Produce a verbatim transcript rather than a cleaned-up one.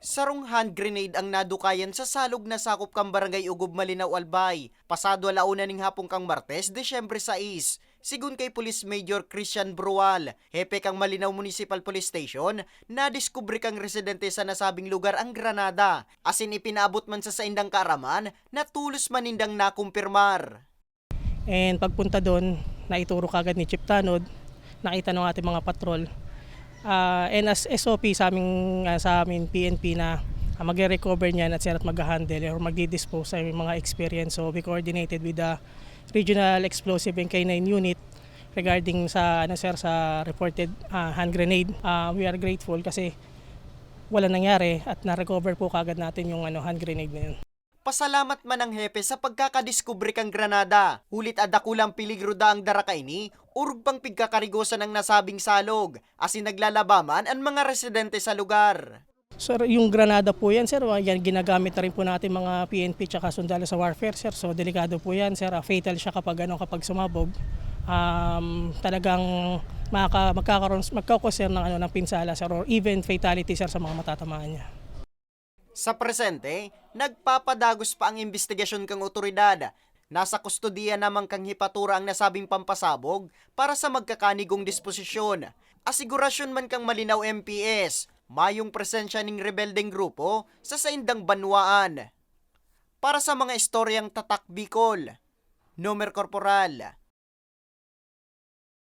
Sarong hand grenade ang nadukayan sa salog na sakop kan Barangay Ugob, Malinao, Albay, pasado ala una ning hapon kan Martes, Disyembre sais, sigon kay Police Major Christian Brual, hepe kan Malinao Municipal Police Station. Nadiskubre kan residente sa nasabing lugar ang granada, asin ipinaabot man sa saindang kaaraman na tolos man nindang nakumpirmar. And pagpunta doon, naituro kagad ni Chief Tanod, nakita ng ating mga patrol. Ah, and as S O P sa aming, ah, sa amin P N P na, ah, magre-recover niyan at sila at magha-handle or magdi-dispose sa mga experience. So we coordinated with the Regional Explosive and K nine Unit regarding sa, ano, sir, sa reported, ah, hand grenade. Ah, we are grateful kasi wala nangyari at na-recover po kagad natin yung, ano, hand grenade na yun. Pasalamat man ang hepe sa pagkakadiskubre kan granada, hulit a dakulang peligro daang dara kaini, orog pang pigkakarigosan ang nasabing salog, asin naglalaba man an mga residente sa lugar. Sir, yung granada po yan, sir, yan, ginagamit na rin po natin mga P N P tsaka sundalo sa warfare, sir. So, delikado po yan, sir. Ah, fatal siya kapag, ano, kapag sumabog. Um, talagang makaka-, magkakaroon, magkakos, sir, ng, ano, ng pinsala, sir, or even fatality, sir, sa mga matatamaan niya. Sa presente, nagpapadagos pa ang imbestigasyon kan otoridad. Nasa kustodiya naman kan hepatura ang nasabing pampasabog para sa magkakanigong disposisyon. Asigurasyon man kan Malinao M P S, mayong presensya ning rebeldeng grupo sa saindang banwaan. Para sa mga istoryang Tatak Bicol, Nomer Corporal.